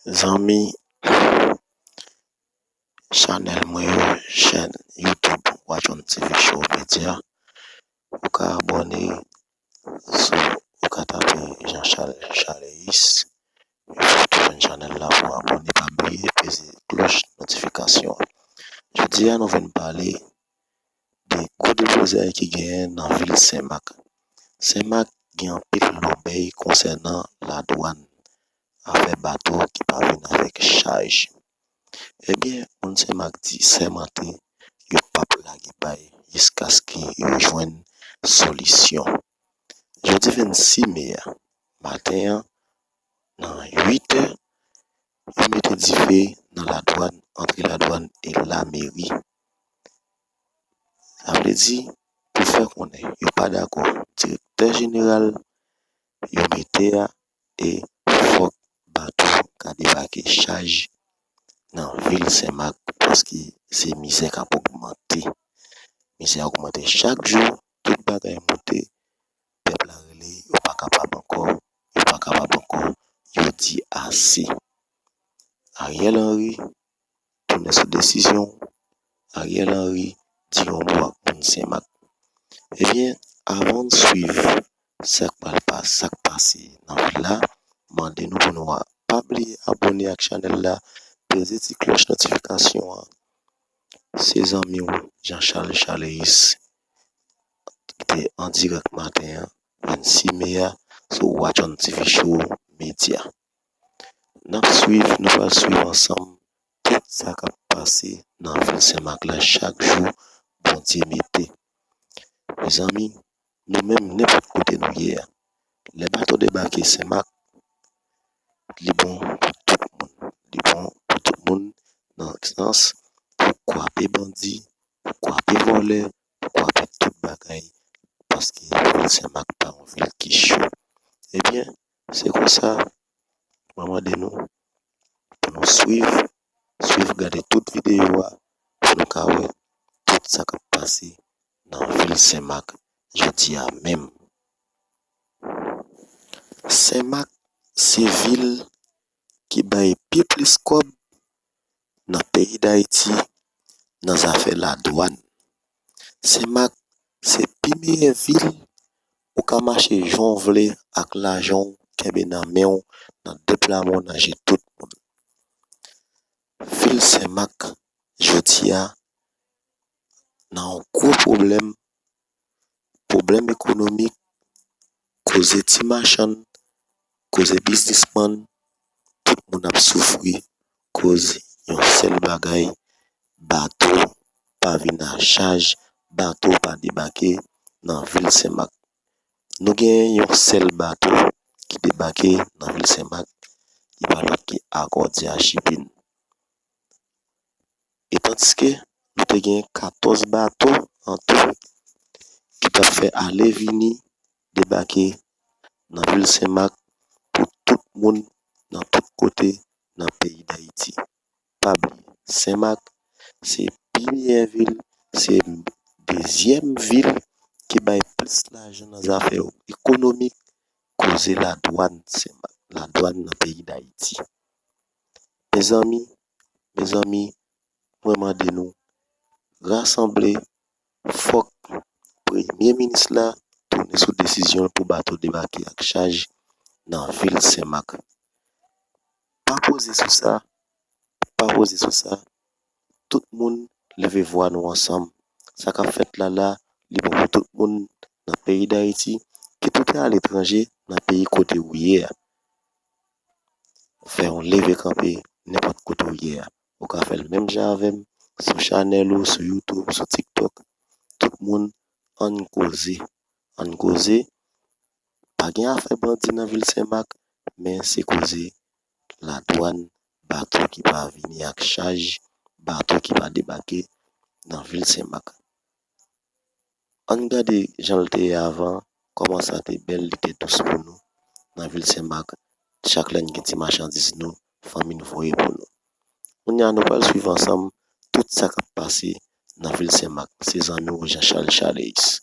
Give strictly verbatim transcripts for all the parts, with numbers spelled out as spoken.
Zanmi chanèl mwen yo, chèn YouTube Watch on T V Show Media. Ou ka abòne sou, ou ka tape Jean Charles Chaleus. Epi w jwenn chanèl la pou abòne. Pa bliye peze klòch notifikasyon an. Jodi a, nou vin pale de gwo deblozay ki genyen nan vil Senmak. Senmak gen anpil lòbèy konsènan ladwàn, afè bato ki pa vin avèk chaj. Ebyen, moun Senmak di sèmante yo p ap lage pay jiskaske yo jwenn solisyon. Jodi vennsis me a, maten an, nan uit è, yo mete dife nan ladwàn, antre ladwàn e lameri. Sa vle di, pou fè konnen yo pa dakò, direktè jeneral yo mete a, e fòk bato ka debake chaj nan vil Senmak, paske se mizè k ap ogmante. Mizè a ogmante chak jou, tout bagay monte, pèp la rele, yo pa kapab ankò, yo pa kapab ankò, yo di ase. Ariel Henry tounen sou desizyon, Ariel Henry di yon mo ak moun Senmak. Ebyen, avan n swiv sa k pral pa, sa k pase nan vil la, mande nou pou nou a, pa bliye abòne ak chanèl la, peze ti klòch notifikasyon an. Se zanmi w Jean Charles Chaleus ki te an dirèk maten an, vennsis me a, sou Watch on T V Show Media. N ap swiv, nou pral swiv ansanm tout sa k ap pase nan vil Senmak la chak jou Bondye mete. Mezanmi, nou menm, nenpòt kote nou ye a, lè bato debake Senmak, li bon pou tout moun. Li bon pou tout moun nan sans pou kwape bandi, pou kwape vòlè, pou kwape tout bagay, paske vil Senmak pa yon vil ki cho. Ebyen, se konsa, mwen mande nou pou nou swiv, swiv gade tout videyo a, pou nou ka wè tout sa k ap pase nan vil Senmak jodi a menm. Senmak se vil ki bay pi plis kòb nan peyi Dayiti nan zafè ladwàn. Senmak se pi meyè vil ou ka mache jan w vle ak lajan w kenbe nan men w, nan de pla men w, nan je tout moun. Vil Senmak jodi a nan yon gwo pwoblèm, pwoblèm ekonomik, koze ti machann, koze biznismann, tout moun ap soufri koz yon sèl bagay, bato pa vin a chaj, bato pa debake nan vil Senmak. Nou gen yon sèl bato ki debake nan vil Senmak, ki pa lòt ke Accordia Shipping. E tandiske nou te gen katòz bato an tou ki t ap fè ale vini, debake nan vil Senmak pou tout moun nan tout kote nan peyi Dayiti. Pa bliye, Senmak se premyè vil, se dezyèm vil ki bay plis lajan nan zafè ekonomik, koze ladwàn Senmak, ladwàn nan peyi Dayiti. Mezanmi, mezanmi, mwen mande nou, rasanble, fòk premye minis la tounen sou desizyon l pou bato debake ak chaj nan vil Senmak. Pa poze sou sa, pa poze sou sa. Tout moun leve vwa nou ansanm. Sa k ap fèt la la, li bon pou tout moun nan peyi Dayiti, kit ou te aletranje, nan peyi kote ou ye a. Fè yon leve kanpe nenpòt kote ou ye a. Ou ka fè l menm jan avè m, sou chanèl ou, sou YouTube, sou TikTok. Tout moun, ann koze. Ann koze. Pa gen afè bandi nan vil Senmak, men se koze ladwàn, bato ki pa vini ak chaj, bato ki pa debake nan vil Senmak. Ann gade jan l te ye avan, kòman sa te bèl, li te dous pou nou nan vil Senmak. Chak lè n gen ti machandiz nou, fanmi n voye pou nou. Kounye a, nou pral swiv ansanm tout sa k ap pase nan vil Senmak. Se zanmi w Jean Charles Chaleus.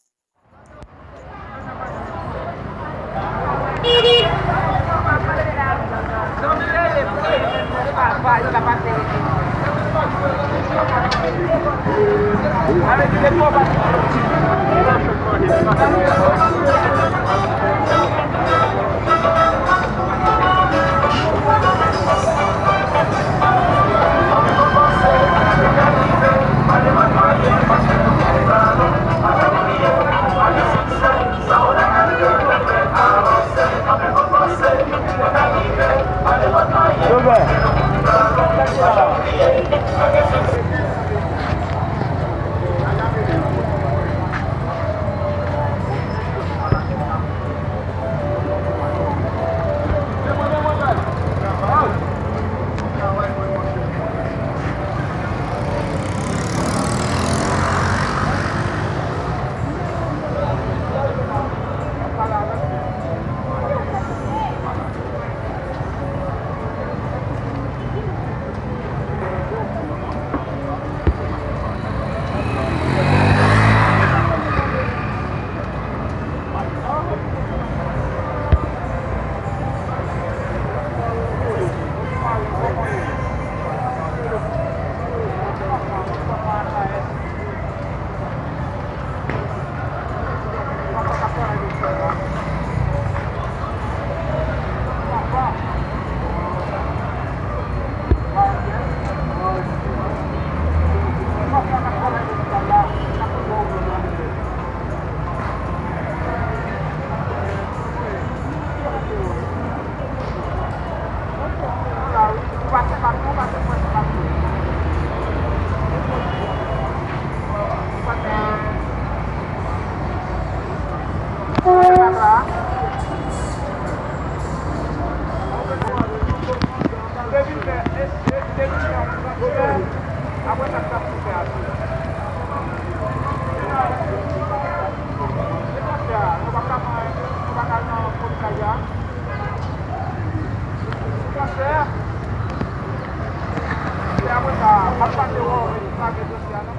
Apre sa, m ap pase wè w, men m pa gen dosye a non.